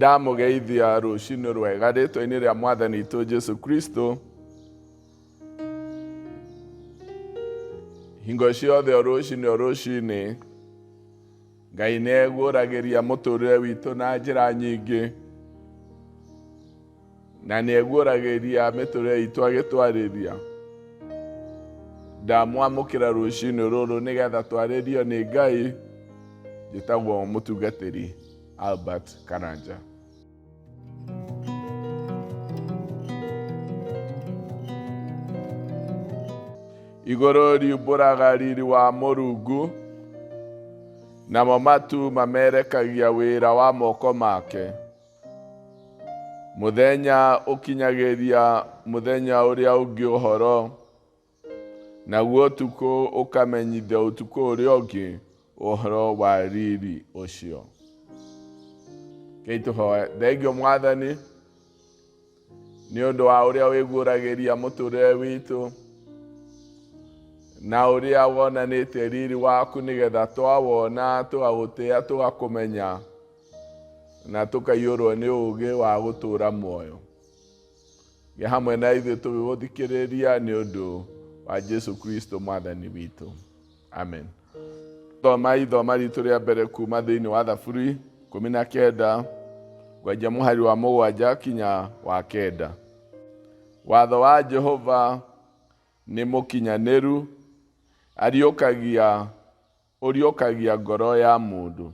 Nĩndamũgeithia rũcinĩ rwega rĩtwa-inĩ rĩa Mwathani witũ Jesu Kristo. Hingo ciothe o rũcinĩ o rũcinĩ Ngai nĩ eguũragĩria mũtũrĩre witũ na njĩra nyingĩ na nĩ eguũragĩria mĩtũrĩre itũ agĩtwarĩria. Ndamwamũkĩra rũcinĩ rũrũ nĩgetha twarĩrio nĩ Ngai. Njĩtagwo mũtungatĩri Albert Karanja. Igũrũ riumbũraga riri wa Mũrungu, namo matu mamerekagia wĩra wa moko make. Mũthenya ũkinyagĩria mũthenya ũrĩa ũngĩ ũhoro, naguo ũtukũ ũkamenyithia ũtukũ ũrĩa ũngĩ ũhoro wa riri ũcio. Kei tũhoe. Thengio Mwathani nĩ ũndũ wa ũrĩa wĩguũragĩria mũtũrĩre witũ na ũrĩa wonanĩtie riri waku nĩgetha twawona tũgagũtĩa tũgakũmenya na tũkaiyũrwo nĩ ũũgĩ wa gũtũũra muoyo. Gĩa hamwe na ithuĩ tũgĩgũthikĩrĩria nĩ ũndũ wa Jesu Kristo Mwathani witũ. Amen. Thoma ithoma ritũ rĩa mbere kuma thĩinĩ wa Thaburi 19 ngwanjia mũhari wa 7 kinya wa 9. Watho wa Jehova nĩ mũkinyanĩru, ariũkagia ũriũkagia ngoro ya mũndũ.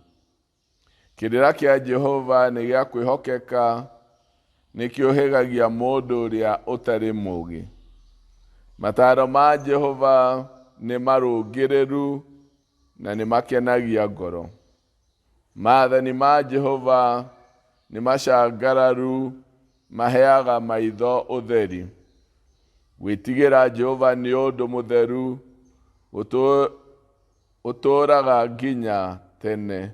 Kĩrĩra kĩa Jehova nĩ gĩa kwĩhokeka, nĩkĩũhĩgagia mũndũ ũrĩa ũtarĩ mũũgĩ. Mataaro ma Jehova nĩ marũngĩrĩru na nĩ makenagia ngoro. Maathani ma Jehova nĩ macangararu, maheaga maitho ũtheri. Gwĩtigĩra Jehova nĩ ũndũ mũtheru, ũtũũraga nginya tene.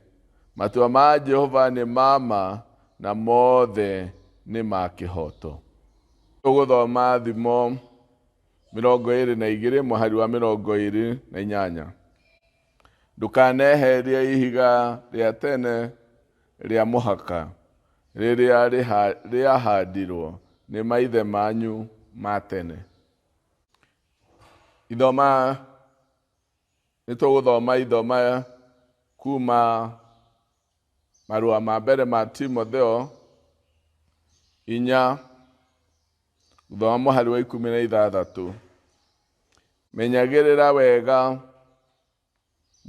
Matua ma Jehova nĩ ma ma, na mothe nĩ ma kĩhooto. Tũgũthoma Thimo 22 mũhari wa 28. Ndũkaneherie ihiga rĩa tene rĩa mũhaka rĩrĩa rĩahandirwo nĩ maithe manyu ma tene. Ithoma nĩ tũgũthoma ithoma kuma marũa ma mbere ma Timotheo 4 gũthoma mũhari wa 16. Menyagĩrĩra wega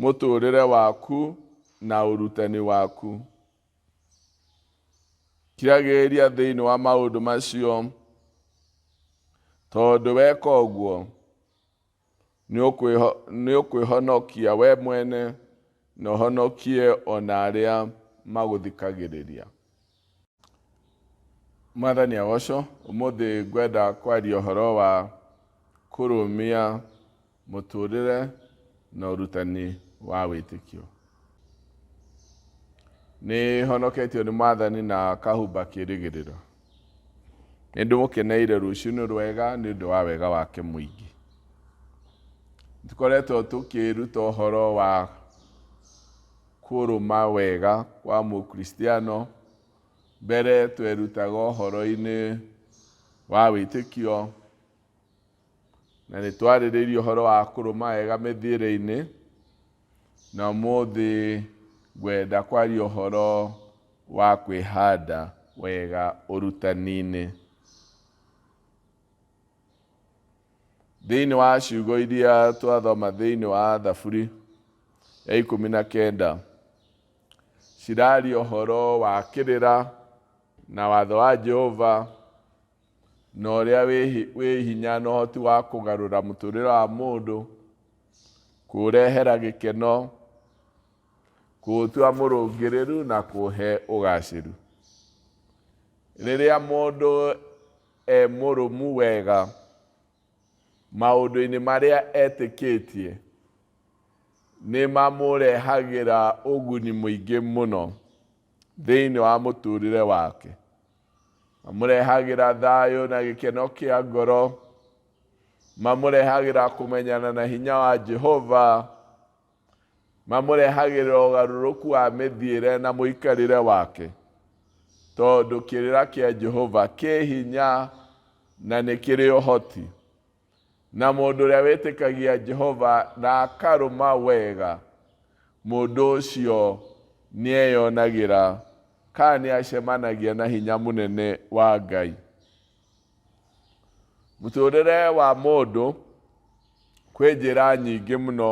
mũtũũrĩre waku na ũrutani waku. Kiragĩrĩria thĩinĩ wa maũndũ macio, tondũ weka ũguo nĩ ũkwĩhonokia we mwene na ũhonokie o na arĩa magũthikagĩrĩria. Mwathani agocwo, ũmũthĩ ngwenda kwaria ũhoro wa kũrũmia mũtũrĩre na ũrutani wa wĩtĩkio. Nĩ honoketio nĩ Mwathani na akahumba kĩrĩgĩrĩro. Nĩ ndĩmũkeneire rũcinĩ rwega nĩ ũndũ wa wega wake mũingĩ. Tũkoretwo tũkĩruta ũhoro wa kũrũma wega kwa Mũkristiano. Mbere twerutaga ũhoro-inĩ wa wĩtĩkio, na nĩ twarĩrĩirie ũhoro wa kũrũma wega mĩthiĩre-inĩ, na ũmũthĩ ngwenda kwaria ũhoro wa kwĩhanda wega ũrutani-inĩ. Thĩinĩ wa ciugo iria twathoma thĩinĩ wa Thaburi ya 19, ciraria ũhoro wa kĩrĩra na watho wa Jehova na ũrĩa wĩ hinya na ũhoti wa kũgarũra mũtũrĩre wa mũndũ, kũũrehera gĩkeno, kũũtua mũrũngĩrĩru na kũũhe ũgacĩru. Rĩrĩa mũndũ e mũrũmu wega maũndũ-inĩ marĩa etĩkĩtie, nĩ mamũrehagĩra ũguni mũingĩ mũno thĩinĩ wa mũtũrĩre wake. Mamũrehagĩra thayũ na gĩkeno kĩa ngoro, mamũrehagĩra kũmenyana na hinya wa Jehova, mamũrehagĩra ũgarũrũku wa mĩthiĩre na mũikarĩre wake. Tondũ kĩrĩra kĩa Jehova kĩ hinya na nĩ kĩrĩ ũhoti. Na mũndũ ũrĩa wĩtĩkagia Jehova na akarũma wega, mũndũ ũcio nĩeyonagĩra kana nĩacemanagia na hinya mũnene wa Ngai. Mũtũrĩre wa mũndũ kwĩ njĩra nyingĩ mũno,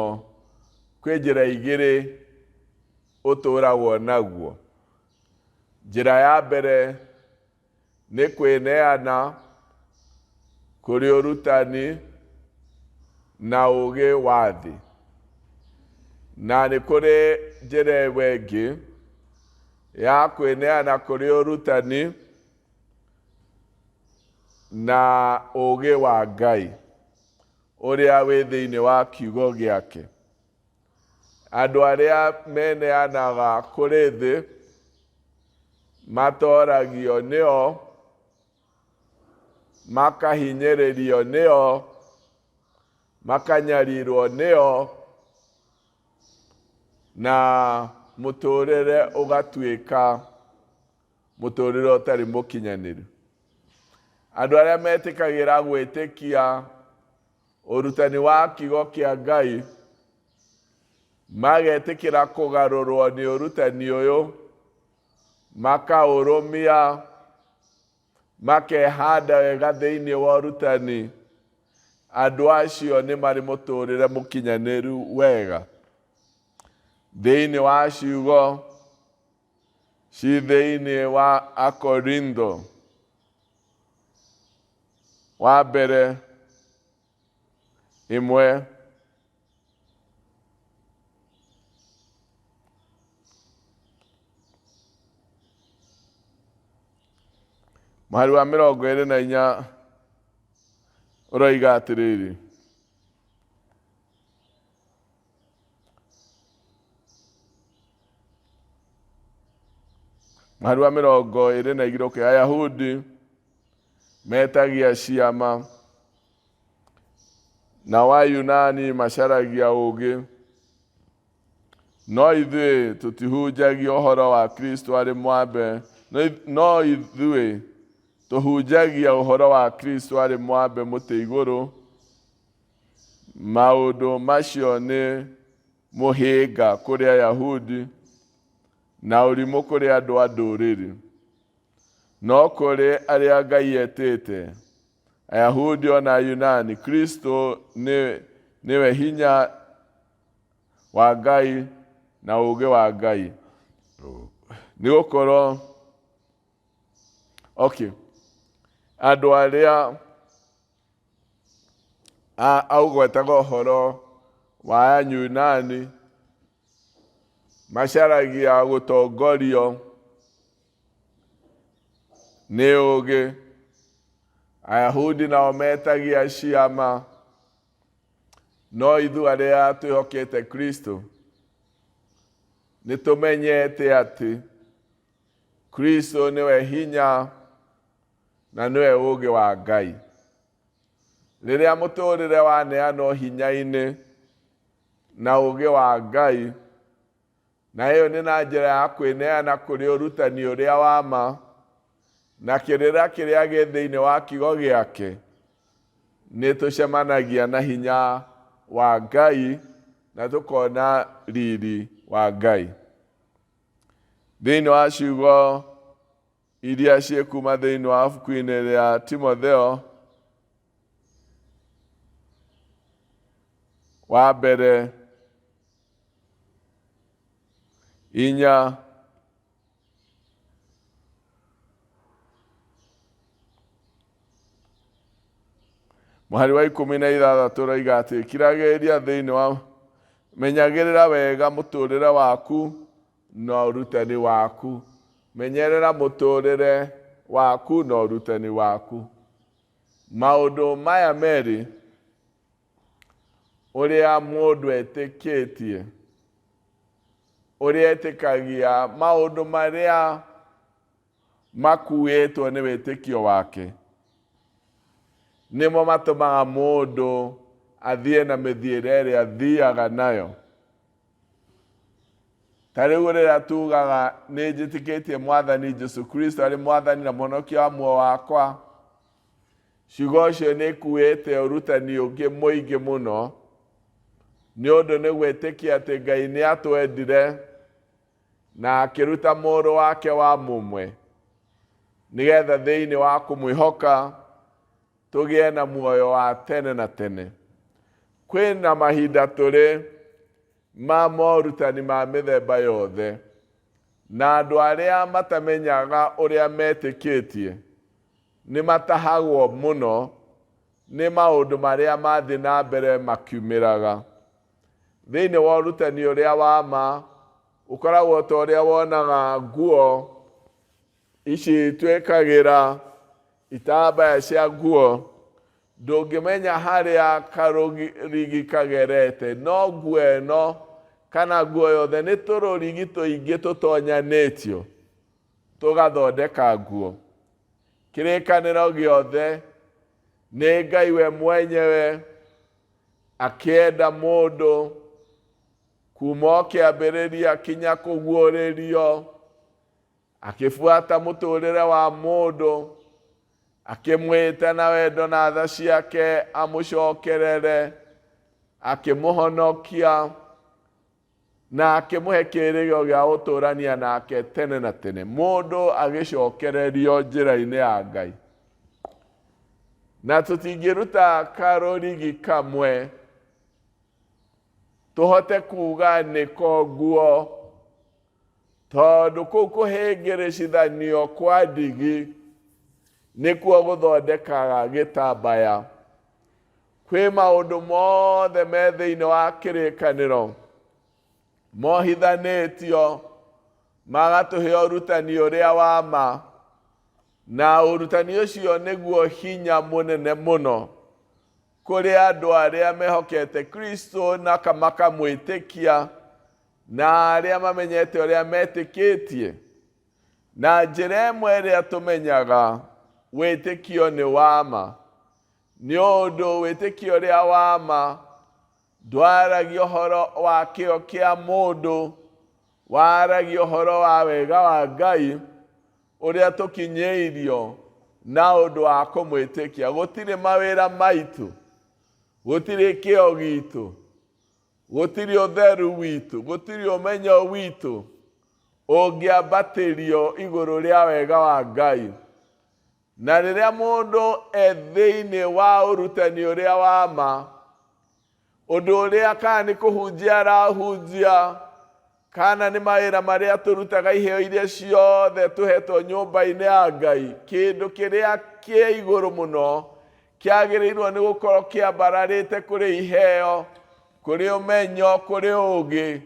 kwĩ njĩra igĩrĩ ũtũragwo naguo. Njĩra ya mbere nĩ kwĩneana kũrĩ ũrutani na ũgĩ wa thĩ. Na nĩ kũrĩ njĩra ĩmwe ĩngĩ ya kwĩneana kũrĩ ũrutani na ũgĩ wa Ngai ũrĩa wĩ thĩinĩ wa kiugo gĩake. Andũ arĩa meneanaga kũrĩ thĩ matoragio nĩo, makahinyĩrĩrio nĩo, makanyarirwo nĩo, na mũtũrĩre ũgatuĩka mũtũrĩre ũtarĩ mũkinyanĩru. Andũ arĩa metĩkagĩra gwĩtĩkia ũrutani wa kiugo kĩa Ngai magetĩkĩra kũgarũrwo nĩ ũrutani ũyũ, makaũrũmia, makehanda wega thĩinĩ wa ũrutani, andũ acio nĩ marĩ mũtũrĩre mũkinyanĩru wega. Thĩinĩ wa ciugo ci thĩinĩ wa Akorintho wa mbere ĩmwe mũhari wa 24 ũroiga atĩrĩrĩ, mũhari wa 22 ũkĩ Ayahudi metagia ciama nao Ayunani macaragia ũũgĩ, no ithuĩ tũtihunjagia ũhoro wa Kristo arĩ mwambe, no ithuĩ tũhunjagia ũhoro wa Kristo arĩ mwambe mũtĩ igũrũ. Maũndũ macio nĩ mũhĩnga kũrĩ Ayahudi na ũrimũ kũrĩ andũ a ndũrĩrĩ, no kũrĩ arĩa Ngai etĩte, Ayahudi ona Ayunani, Kristo nĩwe hinya wa Ngai na ũũgĩ wa Ngai. Nĩ gũkorwo okay, andũ arĩa augwetaga ũhoro wa Ayunani macaragia gũtongorio nĩ ũũgĩ, Ayahudi nao metagia ciama, no ithuĩ arĩa twĩhokete Kristo nĩ tũmenyete atĩ Kristo nĩwe hinya na nĩwe ũũgĩ wa Ngai. Rĩrĩa mũtũrĩre waneanwo hinya-inĩ na ũũgĩ wa Ngai, na ĩyo nĩ na njĩra ya kwĩneana kũrĩ ũrutani ũrĩa wa ma na kĩrĩra kĩrĩa gĩ thĩinĩ wa kiugo gĩake, nĩ tũcemanagia na hinya wa Ngai na tũkona riri wa Ngai. Thĩinĩ wa ciugo iria ciĩ kuma thĩinĩ wa ibuku-inĩ rĩa Timotheo wa mbere 4 mũhari wa 16 ũroiga atĩ kiragĩrĩria thĩinĩ wa menyagĩrĩra wega mũtũrĩre waku na ũrutani waku, menyerera mũtũrĩre waku na ũrutani waku. Maũndũ maya merĩ, ũrĩa mũndũ etĩkĩtie, ũrĩa etĩkagia maũndũ marĩa makuĩtwo nĩ wĩtĩkio wake, nĩmo matũmaga mũndũ athiĩ na mĩthiĩre ĩrĩa athiaga nayo. Ta rĩu rĩrĩa tugaga nĩ njĩtĩkĩtie Mwathani Jesu Kristo arĩ Mwathani na Mũhonokia wa muoyo wakwa, ciugo icio nĩ ikuĩte ũrutani ũngĩ mũingĩ mũno, nĩ ũndũ nĩ gwĩtĩkia atĩ Ngai nĩ atwendire na akĩruta mũrũ wake wa mũmwe nĩgetha thĩinĩ wa kũmwĩhoka tũgĩe na muoyo wa tene na tene. Kwĩna mahinda tũrĩ ma morutani ma mĩthemba yothe, na andũ arĩa matamenyaga ũrĩa metĩkĩtie nĩ matahagwo mũno nĩ maũndũ marĩa mathiĩ na mbere makiumĩraga. Thĩinĩ wa ũrutani ũrĩa wa ma, ũkoragwo ta ũrĩa wonaga nguo ici twĩkagĩra itambaya cia nguo, ndũngĩmenya harĩa karũrigi kagerete, no nguo ĩno kana nguo yothe nĩ tũrũrigi tũingĩ tũtonyanĩtio tũgathondeka nguo. Kĩrĩkanĩro gĩothe nĩ Ngai we mwenyewe akĩenda mũndũ kuma o kĩambĩrĩria kinya kũguũrĩrio, akĩbuata mũtũrĩre wa mũndũ, akĩmwĩta na wendo na tha ciake amũcokerere, akĩmũhonokia na akĩmũhe kĩĩrĩgĩrĩro gĩa gũtũrania nake tene na tene. Mũndũ agĩcokererio njĩra-inĩ ya Ngai. Na tũtingĩruta karũrigi kamwe tũhote kuga nĩko nguo, tondũ kũu kũhĩngĩrĩcithanio kwa ndigi nĩkuo gũthondekaga gĩtambaya. Kwĩ maũndũ mothe me thĩinĩ wa kĩrĩkanĩro mohithanĩtio magatũhe ũrutani ũrĩa wa ma, na ũrutani ũcio nĩguo hinya mũnene mũno kũrĩ andũ arĩa mehokete Kristo na makamwĩtĩkia, na arĩa mamenyete ũrĩa metĩkĩtie. Na njĩra ĩmwe ĩrĩa tũmenyaga wĩtĩkio nĩ wa ma, nĩ ũndũ wĩtĩkio ũrĩa wa ma ndwaragia ũhoro wa kĩo kĩa mũndũ, waragia ũhoro wa wega wa Ngai ũrĩa tũkinyĩirio na ũndũ wa kũmwĩtĩkia. Gũtirĩ mawĩra maitũ, gũtirĩ kĩo gitũ, gũtirĩ ũtheru witũ, gũtirĩ ũmenyo witũ ũngĩambatĩrio igũrũ rĩa wega wa Ngai. Na rĩrĩa mũndũ e thĩinĩ wa ũrutani ũrĩa wa ma, ũndũ ũrĩa kana nĩ kũhunjia arahunjia, kana nĩ mawĩra marĩa tũrutaga, iheo iria ciothe tũhetwo nyũmba-inĩ ya Ngai, kĩndũ kĩrĩa kĩ igũrũ mũno kĩagĩrĩirwo nĩ gũkorwo kĩambararĩte kũrĩ iheo, kũrĩ ũmenyo, kũrĩ ũũgĩ,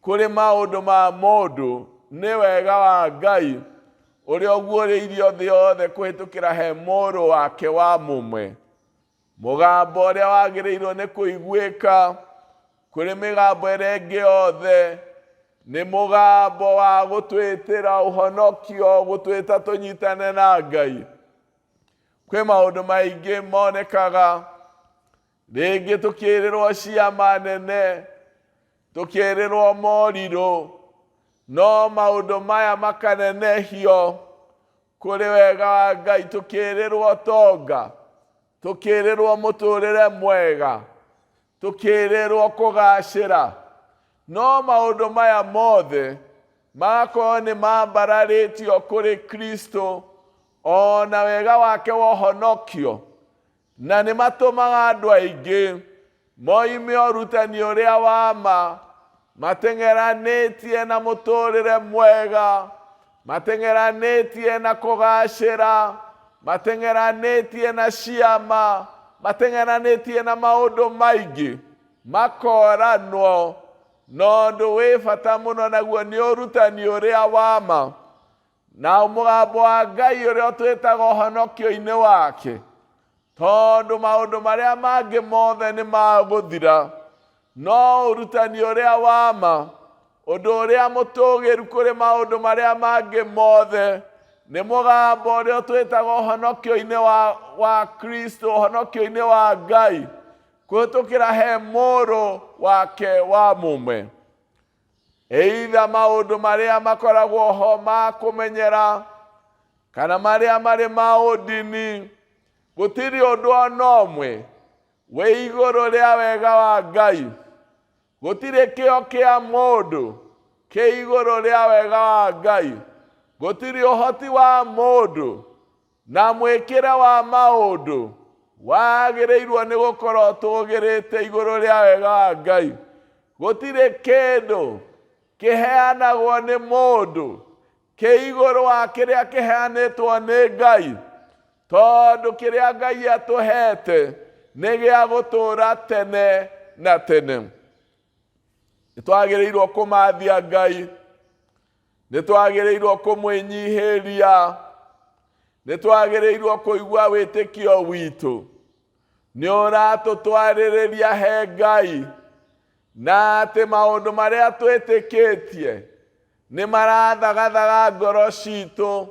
kũrĩ maũndũ ma mũndũ, nĩ wega wa Ngai ũrĩa ũguũrĩirio thĩ yothe kũhĩtũkĩra he mũrũ wake wa mũmwe. Mũgambo ũrĩa wagĩrĩirwo nĩ kũiguĩka kũrĩ mĩgambo ĩrĩa ĩngĩ yothe nĩ mũgambo wa gũtwĩtĩra ũhonokio, gũtwĩta tũnyitane na Ngai. Kwĩ maũndũ maingĩ monekaga, rĩngĩ tũkĩrĩrwo ciama nene, tũkĩrĩrwo morirũ, no maũndũ maya makanenehio kũrĩ wega wa Ngai, tũkĩrĩrwo tonga, tũkĩrĩrwo mũtũrĩre mwega, tũkĩrĩrwo kũgacĩra, no maũndũ maya mothe magakorwo nĩ mambararĩtio kũrĩ Kristo ona wega wake wa ũhonokio, na nĩ matũmaga andũ aingĩ moime ũrutani ũrĩa wa ma, mateng'eranĩtie na mũtũrĩre mwega, mateng'eranĩtie na kũgacĩra, mateng'eranĩtie na ciama, mateng'eranĩtie na maũndũ maingĩ, makoranwo na ũndũ wĩ bata mũno, naguo nĩ ũrutani ũrĩa wa ma na mũgambo wa Ngai ũrĩa ũtwĩtaga ũhonokio-inĩ wake, tondũ maũndũ marĩa mangĩ mothe nĩ magũthira, no ũrutani ũrĩa wa ma, ũndũ ũrĩa mũtũgĩru kũrĩ maũndũ marĩa mangĩ mothe, nĩ mũgambo ũrĩa ũtwĩtaga ũhonokio-inĩ wa Kristo, ũhonokio-inĩ wa Ngai, kũhĩtũkĩra he mũrũ wake wa mũmwe. Either maũndũ marĩa makoragwo ho ma kũmenyera kana marĩa marĩ ma ũndini, gũtirĩ ũndũ ona ũmwe wĩ igũrũ rĩa wega wa Ngai. Gũtirĩ kĩo kĩa mũndũ kĩ igũrũ rĩa wega wa Ngai. Gũtirĩ ũhoti wa mũndũ na mwĩkĩre wa maũndũ wagĩrĩirwo nĩ gũkorwo tũgĩrĩte igũrũ rĩa wega wa Ngai. Gũtirĩ kĩndũ kĩheanagwo nĩ mũndũ kĩ igũrũ wa kĩrĩa kĩheanĩtwo nĩ Ngai, tondũ kĩrĩa Ngai atũhete nĩ gĩa gũtũũra tene na tene. Nĩ twagĩrĩirwo kũmathia Ngai, nĩ twagĩrĩirwo kũmwĩnyihĩria, nĩ twagĩrĩirwo kũigua wĩtĩkio witũ nĩ ũratũtwarĩrĩria he Ngai, na atĩ maũndũ marĩa twĩtĩkĩtie nĩ marathagathaga ngoro citũ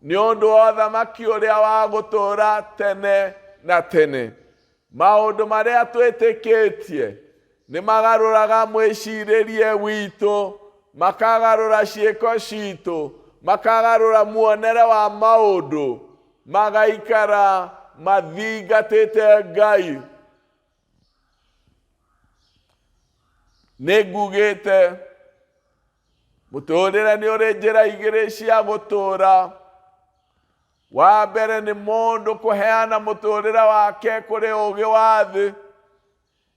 nĩ ũndũ wa ũthamaki ũrĩa wa gũtũũra tene na tene. Maũndũ marĩa twĩtĩkĩtie nĩ magarũraga mwĩcirĩrie witũ, makagarũra ciĩko citũ, makagarũra muonere wa maũndũ, magaikara mathingatĩte Ngai. Nĩ ngugĩte mũtũrĩre nĩ ũrĩ njĩra igĩrĩ cia gũtũra. Wa mbere nĩ mũndũ kũheana mũtũrĩre wake kũrĩ ũgĩ wa thĩ,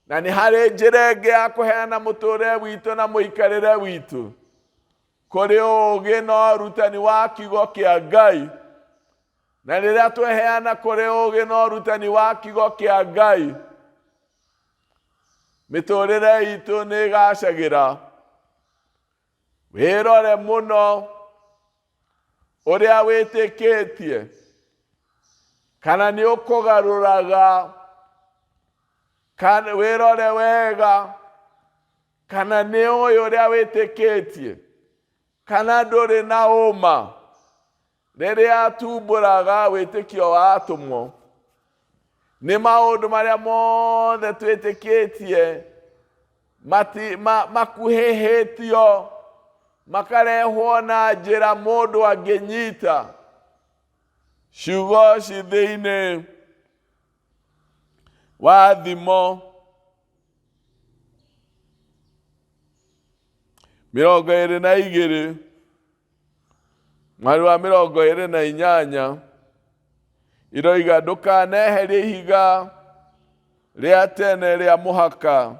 na nĩ harĩ njĩra ĩngĩ ya kũheana mũtũrĩre witũ na mũikarĩre witũ kũrĩ ũgĩ na ũrutani wa kiugo kĩa Ngai. Na rĩrĩa tweheana kũrĩ ũgĩ na ũrutani wa kiugo kĩa Ngai, mĩtũrĩre itũ nĩ ĩgacagĩra. Wĩrore mũno ũrĩa wĩtĩkĩtie, kana nĩ ũkũgarũraga, kana wĩrore wega kana nĩ ũĩ ũrĩa wĩtĩkĩtie, kana ndũrĩ na ũma. Rĩrĩa atumbũraga wĩtĩkio wa atũmwo, nĩ maũndũ marĩa mothe twĩtĩkĩtie makuhĩhĩtio makarehwo na njĩra mũndũ angĩnyita. Ciugo ci thĩinĩ wa Thimo 22 mweri wa 28 iroiga, ndũkaneherie ihiga rĩa tene rĩa mũhaka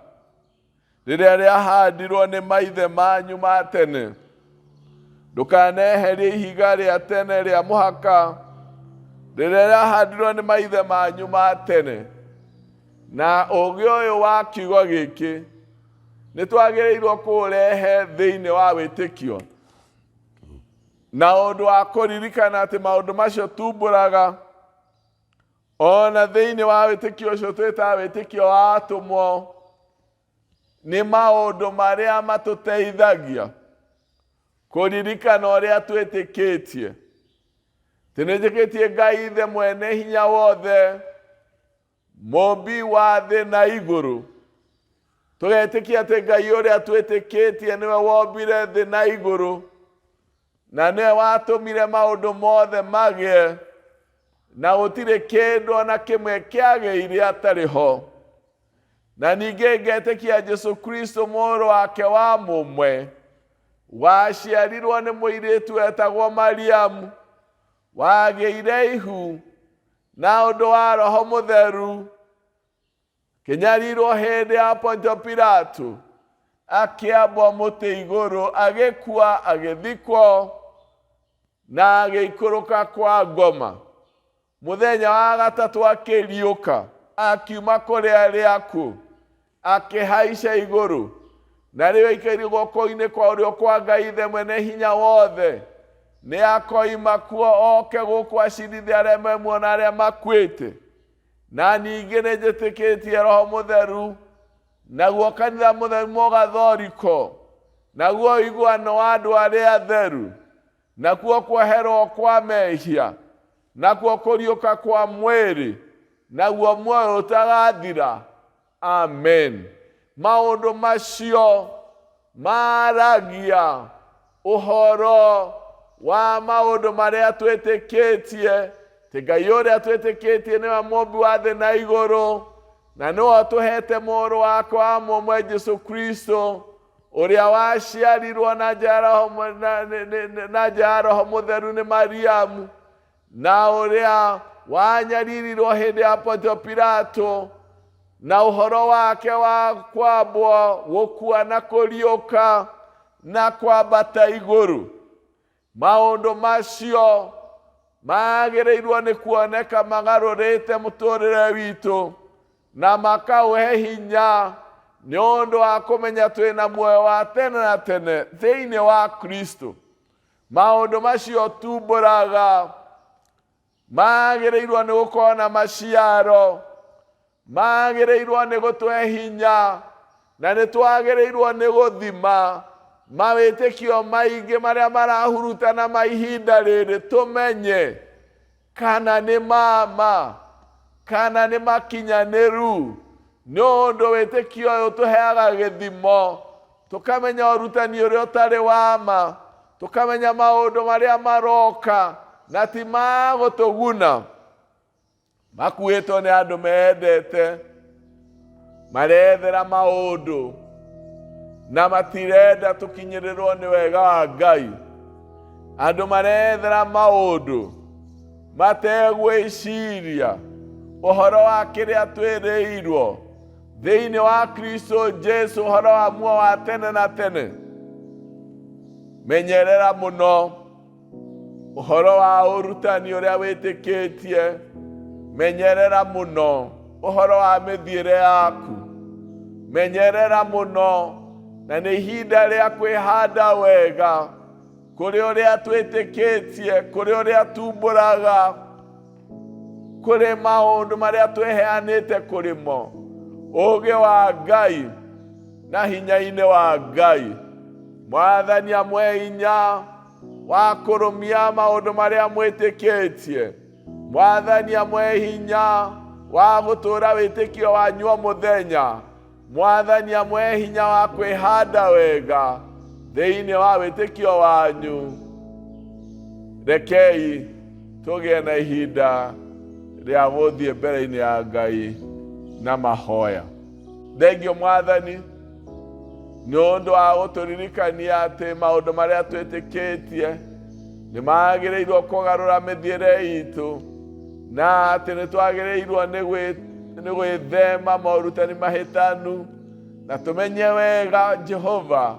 rĩrĩa rĩahandirwo nĩ maithe manyu ma tene. Ndũkaneherie ihiga rĩa tene rĩa mũhaka rĩrĩa rĩahandirwo nĩ maithe manyu ma tene. Na ũgĩ ũyũ wa kiugo gĩkĩ nĩ twagĩrĩirwo kũũrehe thĩinĩ wa wĩtĩkio, na ũndũ wa kũririkana atĩ maũndũ macio tumbũraga ona thĩinĩ wa wĩtĩkio ũcio twĩtaga wĩtĩkio wa atũmwo nĩ maũndũ marĩa matũteithagia kũririkana ũrĩa twĩtĩkĩtie. Atĩ nĩnjĩkĩtie Ngai Ithe mwene hinya wothe, mũmbi wa thĩ na igũrũ. Tũgetĩkia atĩ Ngai ũrĩa twĩtĩkĩtie nĩwe wombire thĩ na igũrũ, na nĩwe watũmire maũndũ mothe magĩe, na gũtirĩ kĩndũ ona kĩmwe kĩagĩire atarĩ ho. Na ningĩ ngetĩkia Jesu Kristo mũrũ wake wa mũmwe, waciarirwo nĩ mũirĩtu wetagwo Mariamu, wagĩire ihu na ũndũ wa Roho Mũtheru, kĩnyarirwo hĩndĩ ya Pontio Pilato, akĩambwo mũtĩ igũrũ, agĩkua, agĩthikwo, na agĩikũrũka kwa ngoma. Mũthenya wa gatatũ akĩriũka, akiuma kũrĩ arĩa akuũ, akĩhaica igũrũ, na rĩu aikaire guoko-inĩ kwa ũrĩo kwa Ngai Ithe mwene hinya wothe. Nĩ akoima kuo oke gũkũ acirithie arĩa me muoyo na arĩa makuĩte. Na ningĩ nĩ njĩtĩkĩtie Roho Mũtheru, naguo kanitha mũtheru mũgathoriko, naguo ũiguano wa andũ arĩa atheru, nakuo kweherwo kwa mehia, nakuo kũriũka kwa mwĩrĩ, naguo muoyo ũtagathira. Amen. Maũndũ macio Maragia ũhoro wa maũndũ marĩa twĩtĩkĩtie, atĩ Ngai ũrĩa twĩtĩkĩtie nĩwe mũmbi wa thĩ na igũrũ, na nĩwe ũtũhete mũrũ wake wa mũmwe Jesu Kristo, ũrĩa waciarirwo na njĩra ya Roho na njĩra ya Roho Mũtheru nĩ Mariamu, na ũrĩa wanyaririrwo hĩndĩ ya Pontio Pilato, na ũhoro wake wa kwambwo, gũkua na kũriũka na kwambata igũrũ. Maũndũ macio magĩrĩirwo nĩ kuoneka magarũrĩte mũtũrĩre witũ na makaũhe hinya nĩ ũndũ wa kũmenya twĩna muoyo wa tene na tene thĩinĩ wa Kristo. Maũndũ macio tumbũraga magĩrĩirwo nĩ gũkorwo na maciaro, magĩrĩirwo nĩ gũtũhe hinya, na nĩ twagĩrĩirwo nĩ gũthima mawĩtĩkio maingĩ marĩa marahurutana ma ihinda rĩrĩ, tũmenye kana nĩ mama kana nĩ makinyanĩru, nĩ ũndũ wĩtĩkio ũyũ ũtũheaga gĩthimo, tũkamenya ũrutani ũrĩa ũtarĩ wa ma, tũkamenya maũndũ marĩa maroka na ti ma gũtũguna, makuĩtwo nĩ andũ mendete, marethera maũndũ na matirenda tũkinyĩrĩrwo nĩ wega wa Ngai. Andũ marethera maũndũ mategwĩciria ũhoro wa kĩrĩa twĩrĩirwo thĩinĩ wa Kristo Jesu, ũhoro wa muoyo wa tene na tene. Menyerera mũno ũhoro wa ũrutani ũrĩa wĩtĩkĩtie, menyerera mũno ũhoro wa mĩthiĩre yaku, menyerera mũno, na nĩ ihinda rĩa kwĩhanda wega kũrĩ ũrĩa twĩtĩkĩtie, kũrĩ ũrĩa tumbũraga, kũrĩ maũndũ marĩa twĩheanĩte kũrĩ mo. Ũũgĩ wa Ngai na hinya-inĩ wa Ngai, Mwathani amwe hinya wa kũrũmia maũndũ marĩa mwĩtĩkĩtie, Mwathani amwe hinya wa gũtũũra wĩtĩkio wanyu o mũthenya, Mwathani amwe hinya wa kwĩhanda wega thĩinĩ wa wĩtĩkio wanyu. Rekei tũgĩe na ihinda rĩa gũthiĩ mbere-inĩ ya Ngai na mahoya. Thengio Mwathani nĩ ũndũ wa gũtũririkania atĩ maũndũ marĩa twĩtĩkĩtie nĩ magĩrĩirwo kũgarũra mĩthiĩre itũ, na atĩ nĩ twagĩrĩirwo nĩ gwĩthema morutani mahĩtanu, na tũmenye wega Jehova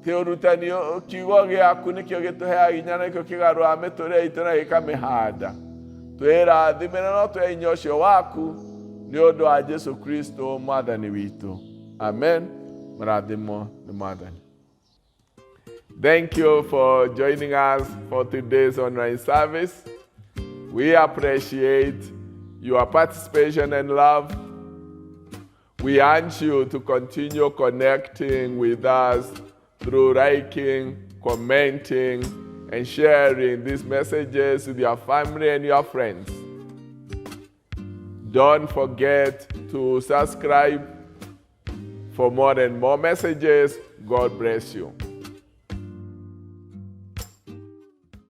ti ũrutani kiugo gĩaku nĩkĩo gĩtũheaga hinya na nĩkĩo kĩgarũraga mĩtũrĩre itũ na gĩkamĩhanda. Twĩrathimĩre no tũhe hinya ũcio waku nĩ ũndũ wa Jesu Kristo Mwathani witũ, amen. Mũrathimwo nĩ Mwathani. Thank you for joining us for today's online service. We appreciate your participation and love. We urge you to continue connecting with us through liking, commenting, and sharing these messages with your family and your friends. Don't forget to subscribe for more and more messages. God bless you.